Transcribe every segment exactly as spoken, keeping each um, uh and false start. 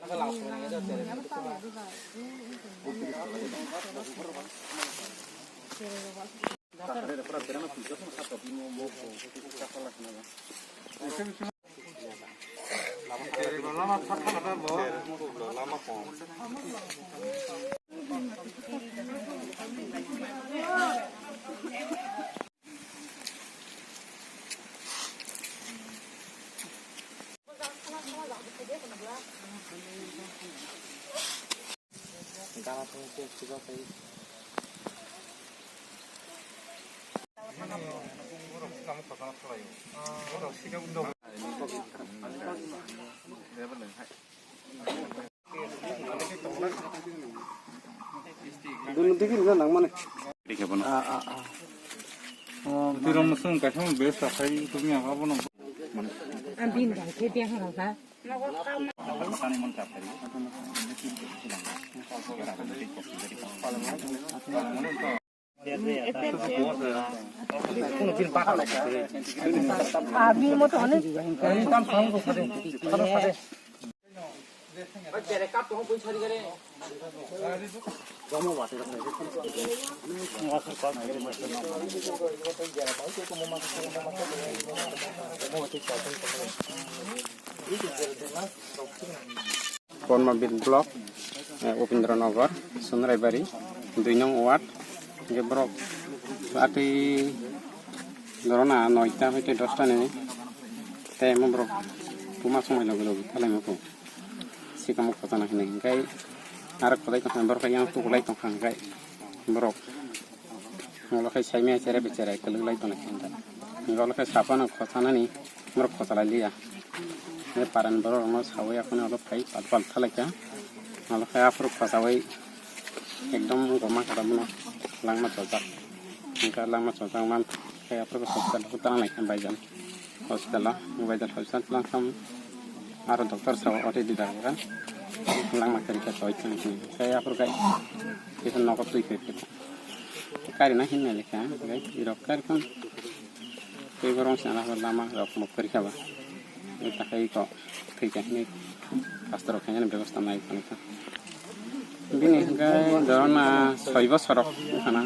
Dulu dikir na nang mane. Dikhe bono. Ah, ah, ah. Oh, dulu musuh kasih best akai itu ni apa bono. Ang bin bai khe dia hang ha. Kormabir block, eh, Upendra Nagar, Sunraibari, dui nong ward, je borok atwi dorona noita hoite dosta ni, tei mo borok buma songmai logi logi thalaima kho. Sikamo khotana hinwi hingkai, aro kwlai tongkha borok yang tukulai tongkha hingkai borok. Ulo khe saimaya cherai bai cherai kwlwk lai tongkha hingkai. Ulo khe sapano khotanani borok khotalai liya. Paran borok rokno sawi aphano ulo phai pal pal thalaikha. Ulo khe aphuru khotawi ekdom goma kha bono langma chojak. Hingkha langma chojak man khe aphuru hospital o tang lai kha bai jan. Hospital o, mobile hospital tlang thang aro doctor sao O T D doctor langma kari khe toi thang thang khe aphuru kai kisa nogo twi khe khe kari na hinna lekha kai irok kari thang tei borong sana lama rok mok kari kha ba takai ko thwi kha hinwi pastor rok khaina bebosta nai thang kha. Bini hingke dorona soi bosor rok wngkha na,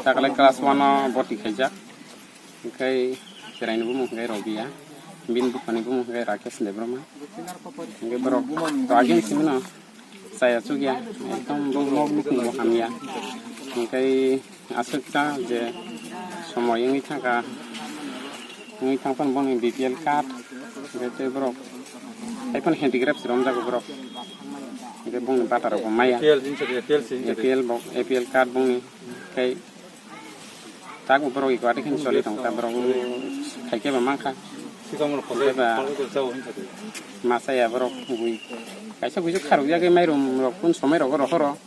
takle class one o boti khaijak. Hingke chwraini bumung hingke Robia, bini buphani bumung hingke Rakesh Debbarma. Hingke borok to agini simi no chaya chukya, ekdom bo nok bukung bo hamya. Hingke aswk ta je somoi wngwi thangkha, wngwi thangphano boni B P L card, hingke tei borok hai phano handicraft se romjago borok, hingke bongni bata rok bo maya. A P L, A P L bo, A P L card bongni, tei tak bo borok iko ati khe choli tong ta borok, hai khe bo mankha. Hingke ba masa ya borok bui kaisa buisu kharok ya khe mairum rok kun somoi rogo rohoro,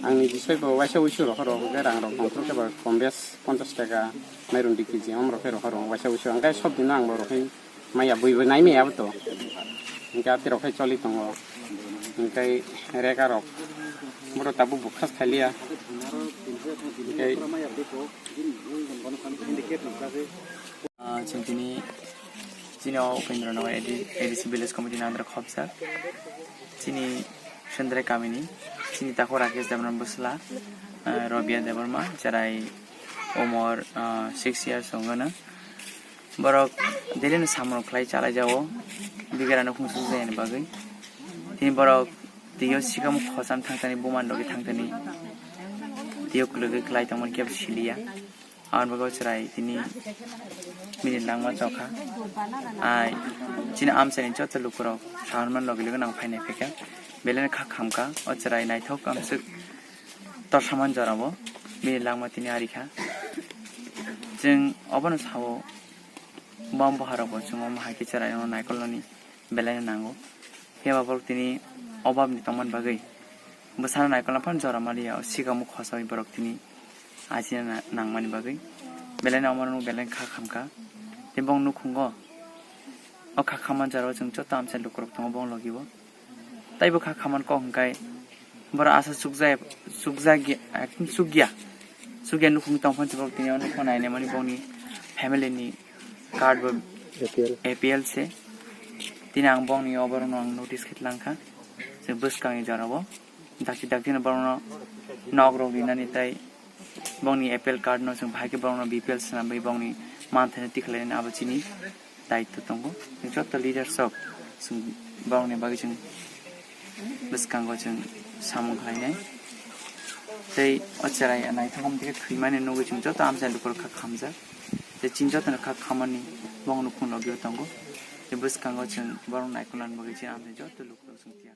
angni bisoi bo waisa wuisu rohoro, hingke rang rok tongthok khe ba kombes ponchas taka mairum di kg om rok khe rohoro waisa wuisu, hingke sob dino ang bo rohoi. Maya bui bo nai maya bo to. Hingke ati rok hai choli tongo. Hingke rega rok. Boro tabuk bukhas khaliya. Hingke Ah, chwng tini chini o Upendra Nagar A D, A D C Village Committee ni under khopjak. Chini Sendrai kamini, chini tako Rakesh Debbarma bwsla, ah, Robia Debbarma, cherai umor, ah, six years wngano. Borok daily no samung khlai chalai jao, bigara no khungsuk jaya ni bagwi. Tini borok tio sikamo khosam thangtani, buman logi thangtani, tio kwlwgwi khlai tongmani kebo siliya. Aboni bagwi chwrai tini bini langma chokha. Ai, chini amchaini joto lukurok saharman logi logi nang phainai phaikha. Belai no kha khamkha, o chwrai naithok amswk torsaman jorao bini langma tini arikha. Chwng obono sao, bam boharok bo chwng omo hai khe chwrai no naikolnani belai no nango. Phiya ba borok tini obab ni tongmani bagwi bwsano naikolna phano jora maliya, o sikamo khosaui borok tini achina na-, nangmani bagwi belai no omo rok belai kha khamkha. Tei bong nukhungo o kha khamani jora o chwng joto amchai lukurok tongo bong logi o. Taibo kha khamani kok hwnkhe borok asa chukjaya, chukjagya, ekdom chukya. Chukya nukhung tongphano borok tini o nukho nainani bongni family ni card bo A P L. A P L se. Tini ang bongni oborokno ang notice khe langkha. Chwng bwskangni jorao dakti dakti no borokno nok rok rinani tei bongni A P L card no chwng bahai khe borokno B P L swnamwi bongni manthaino tikhlainani abo chini daitw tongo. Chwng joto leaders rok chwng borokni bagwi chwng bwskango chwng samung khlainai. Tei o cherai naithok wngkha thwimani nugwi chwng joto amchaini lukurok kha khamjak. Tei chini jotono kha khamani bongni khun logio tongo. Tei bwskango chwng borok naikolnani bagwi chini amchaini joto lukurok chwng tiya.